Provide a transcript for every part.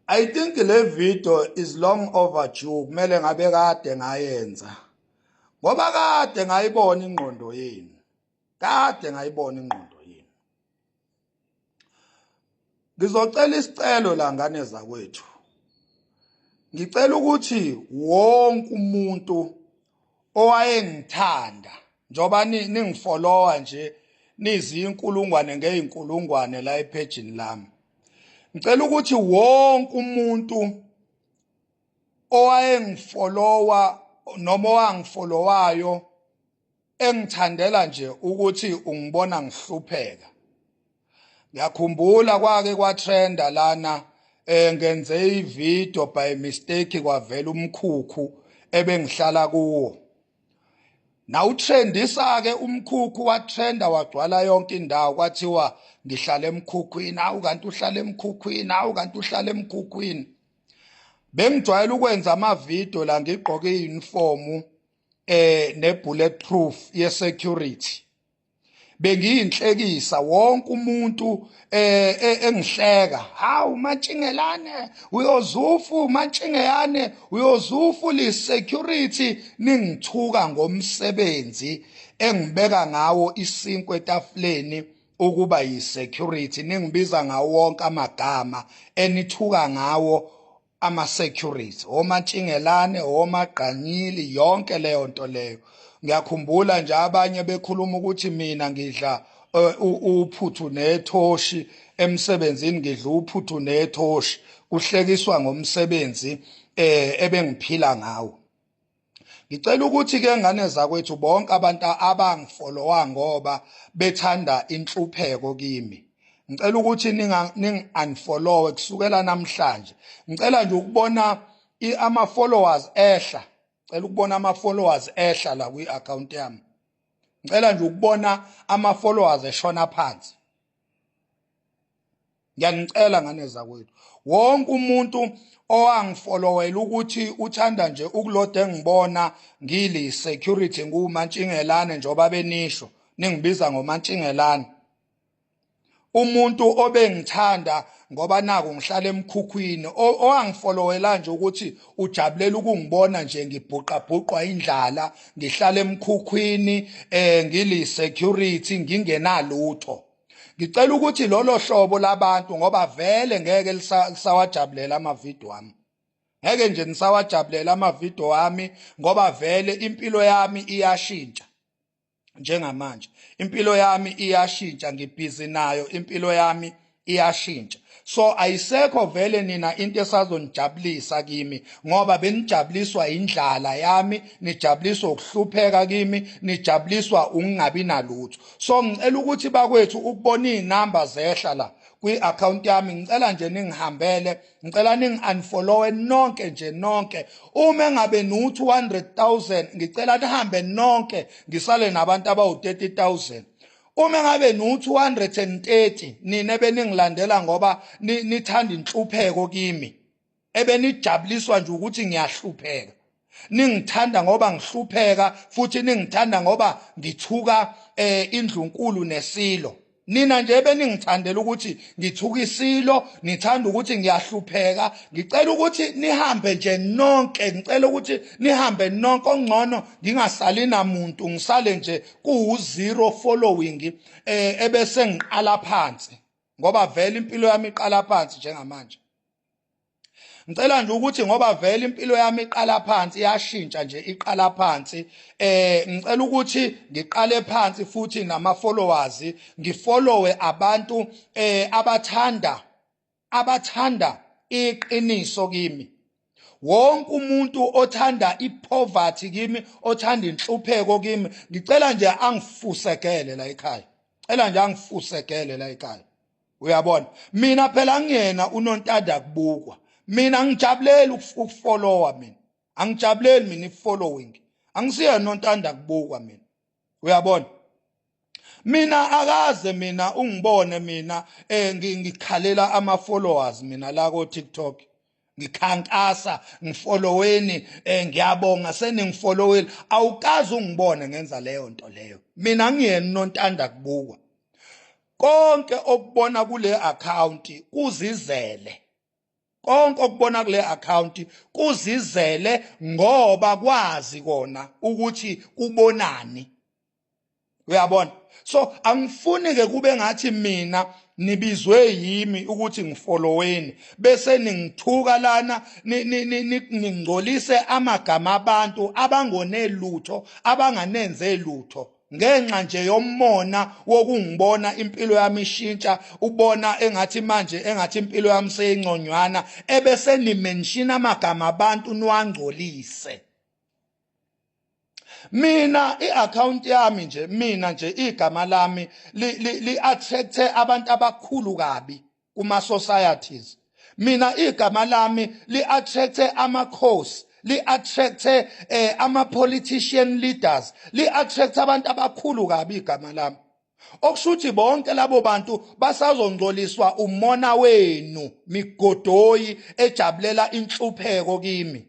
I think le video is long overdue, kumele ngabe kade ngayenza ngoba kade ngayibona ingqondo yenu, kade ngayibona ingqondo yenu. Ngizocela isicelo la, ngane zakwethu. Ngicela ukuthi wonke umuntu owayengithanda, njoba ningifollowa nje nizinkulungwane ngeyinkulungwane la ephejini lami, ngicela ukuthi wonke umuntu owayengifollowa noma owangifollowayo engithandela nje ukuthi ungibona ngihlupheka. Ngiyakhumbula kwake kwatrenda lana, ngenze ivideo by mistake, kwavela umkhukhu ebengihlala kuwo. Nawutrendisa ke umkhukhu, watrenda wagcwala yonke indawo, kwathiwa ngihlala emkhukhwini. Awu, kanti uhlala emkhukhwini? Awu, kanti uhlala emkhukhwini? Bengijwayele ukwenza amavidiyo la ngigqoke i-uniform ne-bulletproof ye-security, bengiyinhlekisa, wonke umuntu engihleka, "Hawu Mantshingelane, uyozufu Mantshingeyane, uyozufu li security." Ningithuka ngomsebenzi engibeka ngawo isinkwe etafuleni, ukuba yi-security. Ningibiza ngawo wonke amagama enithuka ngawo ama-security, omantshingelane, omagqanyili, yonke leyo nto leyo. Ngiyakhumbula nje abanye bekhuluma ukuthi mina ngidla uphuthu nethoshi emsebenzini, ngidla uphuthu nethoshi, kuhlekiswa ngomsebenzi ebengiphila ngawo. Ngicela ukuthi ke, ngane zakwethu, bonke abantu abangifollowa ngoba bethanda inhlupheko kimi, ngicela ukuthi ninga ningi-unfollowe kusukela namhlanje. Ngicela nje ukubona ama-followers ehla, cela ukubona ama-followers ehla la kwi-account yami. Ngicela nje ukubona ama-followers eshona phansi. Ngiyanicela, ngane zakwethu, wonke umuntu owangifollowela ukuthi uthanda nje ukuloda engibona ngili security, ngumantshingelane, njengoba benisho ningibiza ngomantshingelane, umuntu obengithanda ngoba naku ngihlala emkhukhwini, owangifollowela nje ukuthi ujabulela ukungibona nje ngibhuqabhuqwa indlala, ngihlala emkhukhwini, ngili security, ngingenalutho, ngicela ukuthi lolo hlobo labantu, ngoba vele ngeke lisawajabulela amavidiyo wami, ngeke nje nisawajabulela amavidiyo wami, ngoba vele impilo yami iyashintsha njengamanje. Impilo yami iyashintsha, ngibhizi nayo, impilo yami iyashintsha, so ayisekho vele nina into esazonijabulisa kimi, ngoba benijabuliswa indlala yami, nijabuliswa ukuhlupheka kimi, nijabuliswa ukungabi nalutho. So ngicela ukuthi bakwethu, ukubona izinamba zehla la kwi-account yami, ngicela nje ningihambele, ngicela ningi-unfollowe nonke nje nonke. Uma engabe nu-200,000, ngicela nihambe nonke, ngisale nabantu abawu-30,000. Uma ngabe nu-230, nina beningilandela ngoba nithanda inhlupheko kimi, ebenijabuliswa nje ukuthi ngiyahlupheka, ningithanda ngoba ngihlupheka, futhi ningithanda ngoba ngithuka indlunkulu nesilo, nina nje beningithandela ukuthi ngithuka isilo, nithanda ukuthi ngiyahlupheka, ngicela ukuthi nihambe nje nonke, ngicela ukuthi nihambe nonke. Ongcono ngingasali namuntu, ngisale nje kuwu-zero following, ebese ngiqala phansi, ngoba vele impilo yami iqala phansi njengamanje. Ngicela nje ukuthi, ngoba vele impilo yami iqala phansi, iyashintsha nje, iqala phansi, ngicela ukuthi ngiqale phansi futhi nama followers, ngifollowe abantu abathanda iqiniso kimi. Wonke umuntu othanda ipoverty kimi, othanda inhlupheko kimi, ngicela nje angifusekele la ekhaya, cela nje angifusekele la ekhaya. Uyabona, mina phela ngiyena unontanda kubukwa. Mina ngijabulela ukufollowa, mina angijabuleli mina i-following, angisiyena nontanda kubukwa mina. Uyabona, mina akaze mina ungibone mina ngikhalela ama followers mina la ko TikTok, ngikhankasa ngifolloweni, ngiyabonga seningifollowile. Awukaze ungibone ngenza leyo nto leyo. Mina ngiyena nontanda kubukwa. Konke okubona kule account kuzizele. Konke okubona kule account kuzizele ngoba kwazi kona ukuthi kubonani. Uyabona? So angifuni ke kube ngathi mina nibizwe yimi ukuthi ngifolloweni bese ningithuka lana, ningcolise amagama abantu abangone lutho, abanganenze lutho, ngenxa nje yomona wokungibona impilo yami ishintsha, ubona engathi manje engathi impilo yami seyingconywana, ebese nimention amagama abantu niwangcolise. Mina i-account yami nje, mina nje igama lami li attract abantu abakhulu kabi kuma societies. Mina igama lami li attract amakhosi, li attract ama politician leaders, li attract abantu abakhulu kabi igama lami. Okusho ukuthi bonke labo bantu basazongcoliswa umona wenu, migodoyi ejabulela inhlupheko kimi.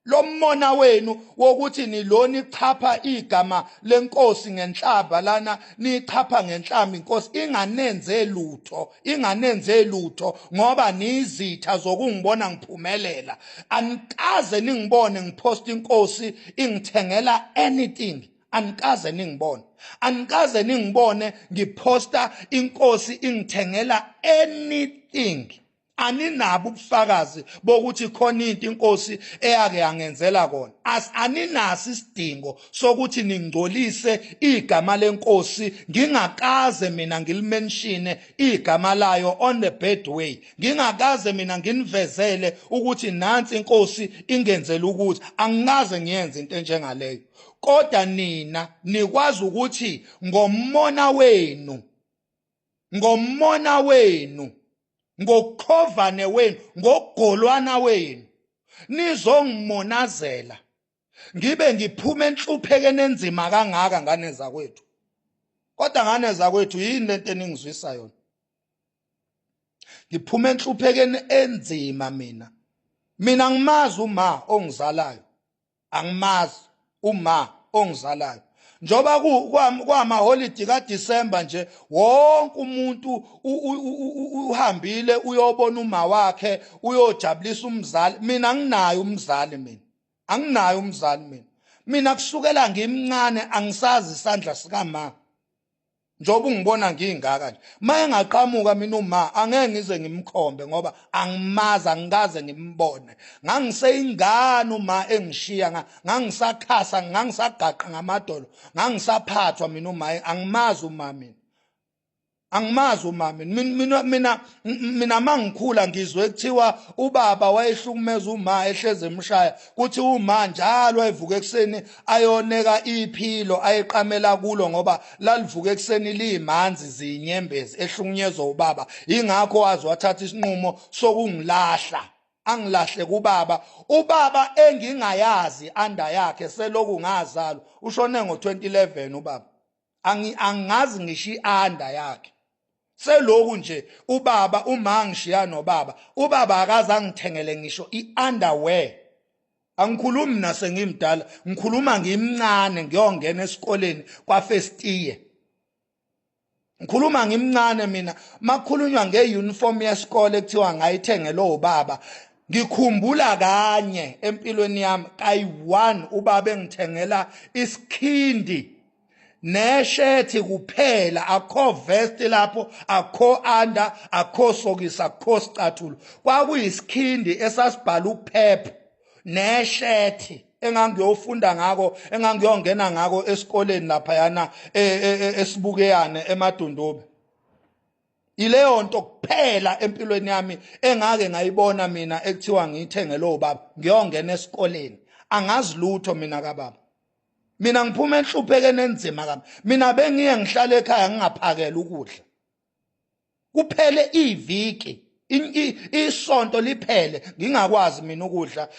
Lo mona wenu wokuthi niloni chapha igama lenkosi ngenhlamba lana, nichapha ngenhlamba inkosi inganenze lutho, inganenze lutho, ngoba nizitha zokungibona ngiphumelela. Anikaze ningibone ngipost inkosi ingithengela anything, anikaze ningibone, anikaze ningibone ngiposta inkosi ingithengela anything. Aninabo ubufakazi bokuthi khona into inkosi eyake yangenzela kona. Aninaso isidingo sokuthi ningcolise igama lenkosi ngingakaze mina ngilimenshine igama layo on the bad way, ngingakaze mina nginivezele ukuthi nansi inkosi ingenzela ukuthi. Angikaze ngiyenze into enjengaleyo, kodwa nina nikwazi ukuthi ngomona wenu, ngomona wenu, ngokukhovane wenu, ngokugolwana wenu, nizongimonazela ngibe ngiphuma enhluphekeni enzima kangaka, ngane zakwethu. Kodwa ngane zakwethu, yini lento eningizwisa yona? Ngiphuma enhluphekeni enzima mina. Mina ngimazi uma ongizalayo, angimazi uma ongizalayo. Njoba kwama holiday kaDecember nje, wonke umuntu uhambile uyobona uma wakhe, uyojabulisa umzali. Mina anginayo umzali, mina anginayo umzali. Mina kusukela ngimncane angisazi isandla sikama. Njengoba ungibona ngingaka nje, maye ngaqhamuka mina uma angeke ngize ngimkhombe ngoba angimazi, angikaze ngimbone. Ngangiseyingane uma engishiya, ngangisakhasa, ngangisagaqa ngamadolo, ngangisaphathwa mina uma. Angimazi uma mina, angimazi uma mina. Mina mangikhula ngizwe kuthiwa ubaba wayehlukumeza uma, ehleze emshaya, kuthi uma njalo wayevuka ekuseni ayoneka iphilo ayeqamela kulo, ngoba lalivuka ekuseni liyimanzi zinyembezi, ehlukunyezwa ubaba. Ingakho wazi wathatha isinqumo sokungilahla, angilahle kubaba, ubaba engingayazi anda yakhe seloku ngazalwa. Ushone ngo2011 ubaba. Angazi ngisho ianda yakhe seloku nje ubaba. Uma ngishiya nobaba, ubaba akaze angithengele ngisho i-underwear. Angikhulumi nasengimdala, ngikhuluma ngimncane, ngiyongena esikoleni kwa-first year. Ngikhuluma ngimncane mina. Makhulunywa ngeuniform yesikole kuthiwa ngayithengela ubaba, ngikhumbula kanye empilweni yami kayi-1 ubaba engithengela isikhindi neshethi kuphela, akho vest lapho, akho under, akho sokisi, akho sicathulo. Kwakuyisikhindi esasibhala uPep neshethi engangiyofunda ngako, engangiyongena ngako esikoleni laphayana esibukeyane eMadundube. Ileyo nto kuphela empilweni yami engake ngayibona mina ekuthiwa ngiyithenge lo baba ngiyongena esikoleni. Angazi lutho mina kababa. Mina ngiphuma enhluphekeni enzima kabi. Mina bengiye ngihlale ekhaya ngingaphakela ukudla, kuphele iviki, isonto liphele ngingakwazi mina ukudla.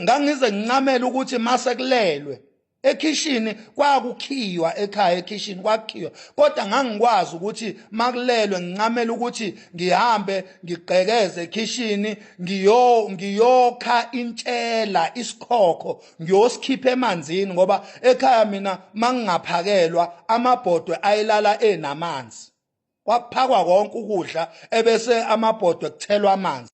Ngangize ngincamela ukuthi mase kulelwe ekhishini, kwakukhiywa ekhaya, ekhishini kwakukhiywa, kodwa ngangikwazi ukuthi makulelwe ngincamela ukuthi ngihambe ngigqekeze ekhishini, ngiyokha intshela, isikhokho, ngiyosikhipha emanzini, ngoba ekhaya mina mangingaphakelwa amabhodwe ayelala enamanzi. Kwakuphakwa konke ukudla ebese amabhodwe kuthelwa amanzi.